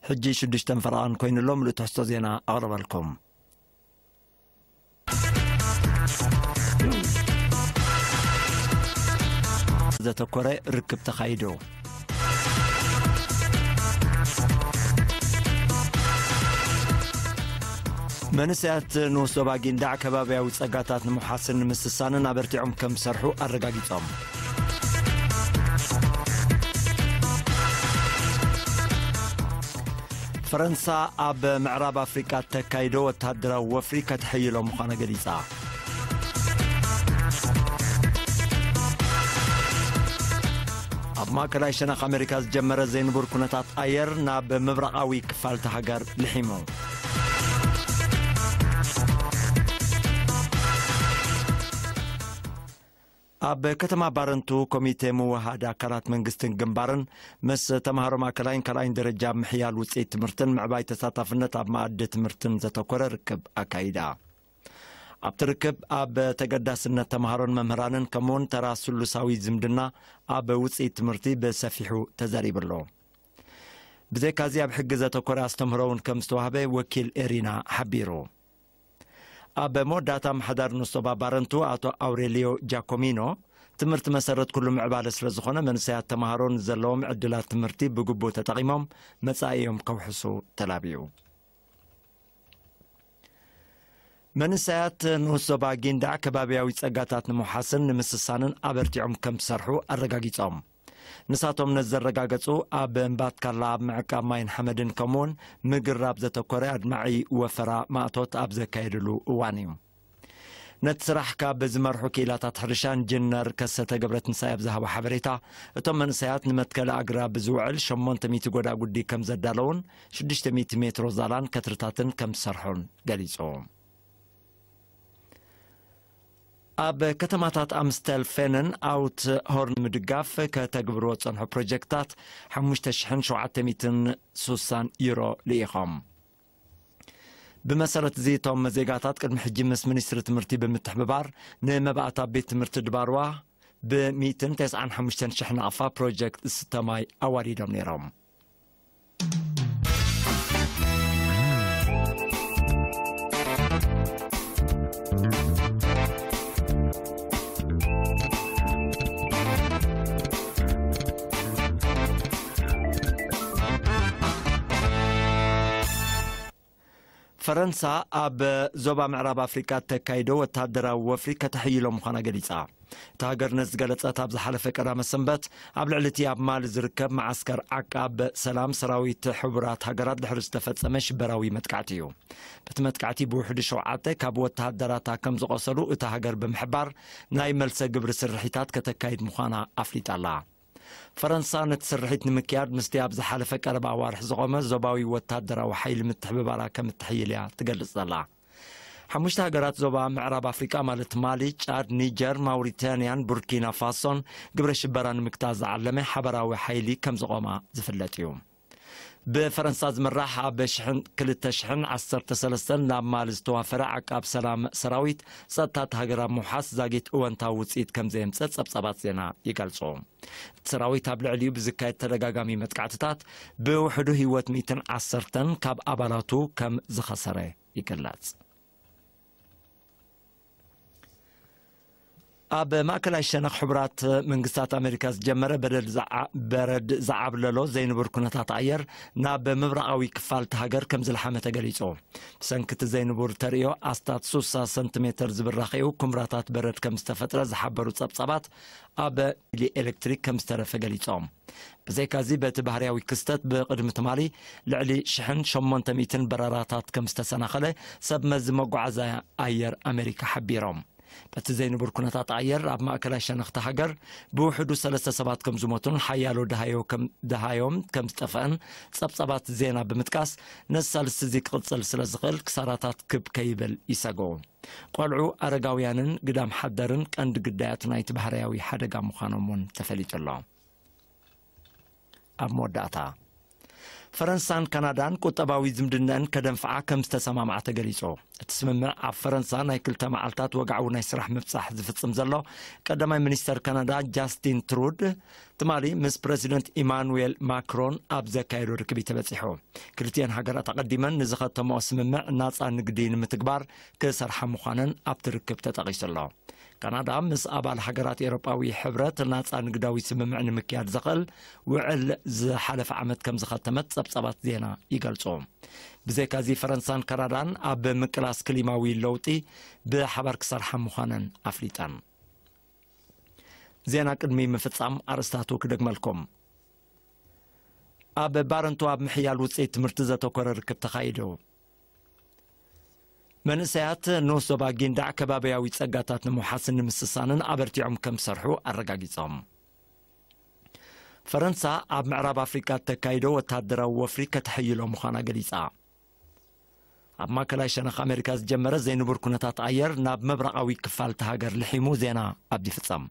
ሕጂ ሽዱሽተን ፈረቓን ኮይኑ ኣሎ። ምሉእ ትሕዝቶ ዜና ኣቕርበልኩም። ዘተኮረ ርክብ ተኻይዱ። መንእሰያት ንኡስ ዞባ ጊንዳዕ ከባብያዊ ጸጋታት ንምውሓስን ንምስሳንን ኣበርቲዖም ከም ዝሰርሑ ኣረጋጊጾም። ፈረንሳ ኣብ ምዕራብ ኣፍሪቃ እተካይዶ ወተሃደራዊ ወፍሪ ከተሐይሎ ምዃና ገሊጻ። ኣብ ማእከላይ ሸነኽ ኣሜሪካ ዝጀመረ ዘይንቡር ኩነታት ኣየር ናብ ምብራቓዊ ክፋል እታ ሃገር ልሒሙ። ኣብ ከተማ ባረንቱ ኮሚቴ ምውሃድ ኣካላት መንግስትን ግንባርን ምስ ተምሃሮ ማእከላይን ካልኣይን ደረጃ ኣብ ምሕያል ውፅኢት ትምህርትን ምዕባይ ተሳታፍነት ኣብ መኣዲ ትምህርትን ዘተኮረ ርክብ ኣካይዳ። ኣብቲ ርክብ ኣብ ተገዳስነት ተምሃሮን መምህራንን ከምኡውን ተራ ስሉሳዊ ዝምድና ኣብ ውፅኢት ትምህርቲ ብሰፊሑ ተዛሪቡ ኣሎ። ብዘይካዚ ኣብ ሕጊ ዘተኮረ ኣስተምህሮ እውን ከም ዝተዋህበ ወኪል ኤሪና ሓቢሩ። ኣብ መወዳእታ ኣመሓዳሪ ንሶባ ባረንቱ ኣቶ ኣውሬልዮ ጃኮሚኖ ትምህርቲ መሰረት ኩሉ ምዕባለ ስለ ዝኾነ መንእሰያት ተምሃሮ ንዘለዎም ዕድላት ትምህርቲ ብግቡእ ተጠቒሞም መጻኢኦም ከውሕሱ ተላቢዩ። መንእሰያት ንኡስ ዞባ ጊንዳዕ ከባብያዊ ጸጋታት ንምውሓስን ንምስሳንን ኣበርቲዖም ከም ዝሰርሑ ኣረጋጊጾም። ንሳቶም ነዚ ዘረጋገጹ ኣብ እምባትካላ ኣብ ምዕቃብ ማይን ሓመድን ከምኡውን ምግራብ ዘተኮረ ኣድማዒ ወፈራ ማእቶት ኣብ ዘካየድሉ እዋን እዩ። ነቲ ስራሕ ካብ ዝመርሑ ክኢላታት ሕርሻ ኢንጂነር ከሰተ ገብረትንሳኤ ኣብ ዝሃቦ ሓበሬታ፣ እቶም መንእሰያት ንመትከሊ ኣግራብ ዝውዕል ሸሞንተ ሚእቲ ጎዳጉዲ ከም ዘዳለዉን ሽዱሽተ ሚእቲ ሜትሮ ዛላን ከትርታትን ከም ዝሰርሑን ገሊጹ። ኣብ ከተማታት ኣምስተል ፌንን ኣውት ሆርን ንምድጋፍ ከተግብርዎ ዝጸንሑ ፕሮጀክትታት ሓሙሽተ ሽሕን ሸውዓተ ሚእትን ሱሳን ዩሮ ልኢኾም። ብመሰረት እዚ እቶም ዜጋታት ቅድሚ ሕጂ ምስ ሚኒስትሪ ትምህርቲ ብምትሕብባር ንመባእታ ቤት ትምህርቲ ድባርዋ ብ ሚእትን ተስዓን ሓሙሽተን ሽሕ ናቕፋ ፕሮጀክት ዝስተ ማይ ኣዋዲዶም ነይሮም። ፈረንሳ ኣብ ዞባ ምዕራብ ኣፍሪቃ እተካይዶ ወተሃደራዊ ወፍሪ ከተሕይሎ ምዃና ገሊጻ። እታ ሃገር ነዚ ዝገለጸት ኣብ ዝሓለፈ ቀዳመ ሰንበት ኣብ ልዕሊ እቲ ኣብ ማሊ ዝርከብ መዓስከር ዓቃብ ሰላም ሰራዊት ሕቡራት ሃገራት ድሕሪ ዝተፈጸመ ሽበራዊ መጥቃዕቲ እዩ። በቲ መጥቃዕቲ ብውሕዱ ሸውዓተ ካብ ወተሃደራታ ከም ዝቖሰሉ እታ ሃገር ብምሕባር ናይ መልሰ ግብሪ ስርሒታት ከተካይድ ምዃና ኣፍሊጣ ኣላ። ፈረንሳ ነቲ ስርሒት ንምክያድ ምስቲ ኣብ ዝሓለፈ ቀረባ ኣዋርሕ ዝቖመ ዞባዊ ወታደራዊ ሓይሊ ምትሕብባራ ከም እትሕይል እያ ትገልጽ ዘላ። ሓሙሽተ ሃገራት ዞባ ምዕራብ ኣፍሪቃ ማለት ማሊ፣ ጫድ፣ ኒጀር፣ ማውሪታንያን ቡርኪና ፋሶን ግብረ ሽበራ ንምግታእ ዝዓለመ ሓበራዊ ሓይሊ ከም ዝቖማ ዝፍለጥ እዩ። ብፈረንሳ ዝምራሕ ኣብ ሽሕን ክልተ ሽሕን ዓሰርተ ሰለስተን ናብ ማሊ ዝተዋፈረ ዓቃብ ሰላም ሰራዊት ጸጥታ እታ ሃገር ኣብ ምውሓስ ዛጊት እወንታዊ ውጽኢት ከም ዘየምጸ ጸብጻባት ዜና ይገልጹ። እቲ ሰራዊት ኣብ ልዕሊኡ ብዝካየድ ተደጋጋሚ መጥቃዕትታት ብውሕዱ ህይወት ሚእትን ዓሰርተን ካብ ኣባላቱ ከም ዝኸሰረ ይግለጽ። ኣብ ማእከላይ ሸነኽ ሕቡራት መንግስታት ኣሜሪካ ዝጀመረ በደል ዝዓ-፣ በረድ ዝዓብለሎ ዘይንቡር ኩነታት ኣየር ናብ ምብራቓዊ ክፋል እታ ሃገር ከም ዝለሓመ ተገሊጹ። ብሰንኪ እቲ ዘይንቡር ተርእዮ ኣስታት ሱሳ ሰንቲሜተር ዝብራኸዩ ኩምራታት በረድ ከም ዝተፈጥረ ዝሓበሩ ጸብጻባት ኣብ ኤሌክትሪክ ከም ዝተረፈ ገሊጾም። ብዘይካዚ በቲ ባህርያዊ ክስተት ብቕድሚ ትማሊ ልዕሊ ሽሕን ሸሞንተ ሚእትን በረራታት ከም ዝተሰናኸለ ሰብ መዚ መጓዓዝያ ኣየር ኣሜሪካ ሓቢሮም። በቲ ዘይንቡር ኩነታት ኣየር ኣብ ማእከላይ ሸነኽቲ ሃገር ብውሕዱ ሰለስተ ሰባት ከም ዝሞቱን ሓያሎ ደሃዮ ከም፣ ደሃዮም ከም ዝጠፍአን ጸብጻባት ዜና ብምጥቃስ ነዚ ሳልስቲ እዚ ክቕጽል ስለ ዝኽእል ክሳራታት ክብ ከይብል ይሰግኡ። ቆልዑ፣ ኣረጋውያንን ግዳም ሓደርን ቀንዲ ግዳያት ናይቲ ባህርያዊ ሓደጋ ምዃኖም እውን ተፈሊጡ ኣሎ። ኣብ መወዳእታ፣ ፈረንሳን ካናዳን ቁጠባዊ ዝምድነን ከደንፍዓ ከም ዝተሰማምዓ ተገሊጹ። እቲ ስምምዕ ኣብ ፈረንሳ ናይ ክልተ መዓልታት ወግዓዊ ናይ ስራሕ ምብጻሕ ዝፍጽም ዘሎ ቀዳማይ ሚኒስተር ካናዳ ጃስቲን ትሩድ ትማሊ ምስ ፕረዚደንት ኢማኑኤል ማክሮን ኣብ ዘካየዶ ርክብ ተበጺሑ። ክልቲኤን ሃገራት ኣቐዲመን ንዝኸተመኦ ስምምዕ ናጻ ንግዲ ንምትግባር ክሰርሓ ምዃነን ኣብቲ ርክብ ተጠቒሱ ኣሎ። ካናዳ ምስ ኣባል ሃገራት ኤውሮጳዊ ሕብረት ናጻ ንግዳዊ ስምምዕ ንምክያድ ዘኽእል ውዕል ዝሓለፈ ዓመት ከም ዝኸተመት ጸብጻባት ዜና ይገልጹ። ብዘይካዚ ፈረንሳን ካናዳን ኣብ ምቅላስ ክሊማዊ ለውጢ ብሓባር ክሰርሓ ምዃነን ኣፍሊጠን። ዜና ቅድሚ ምፍጻም ኣርእስታቱ ክደግመልኩም። ኣብ ባረንቱ ኣብ ምሕያል ውፅኢት ትምህርቲ ዘተኮረ ርክብ ተኻይዱ። መንእሰያት ንኡስ ዞባ ጊንዳዕ ከባቢያዊ ጸጋታት ንምውሓስን ንምስሳንን ኣበርቲዖም ከም ዝሰርሑ ኣረጋጊጾም። ፈረንሳ ኣብ ምዕራብ ኣፍሪቃ እተካይዶ ወታደራዊ ወፍሪ ከተሐይሎ ምዃና ገሊጻ። ኣብ ማእከላይ ሸነኽ ኣሜሪካ ዝጀመረ ዘይንቡር ኩነታት ኣየር ናብ ምብራቓዊ ክፋል እታ ሃገር ልሒሙ። ዜና ኣብዚ ፍጸም።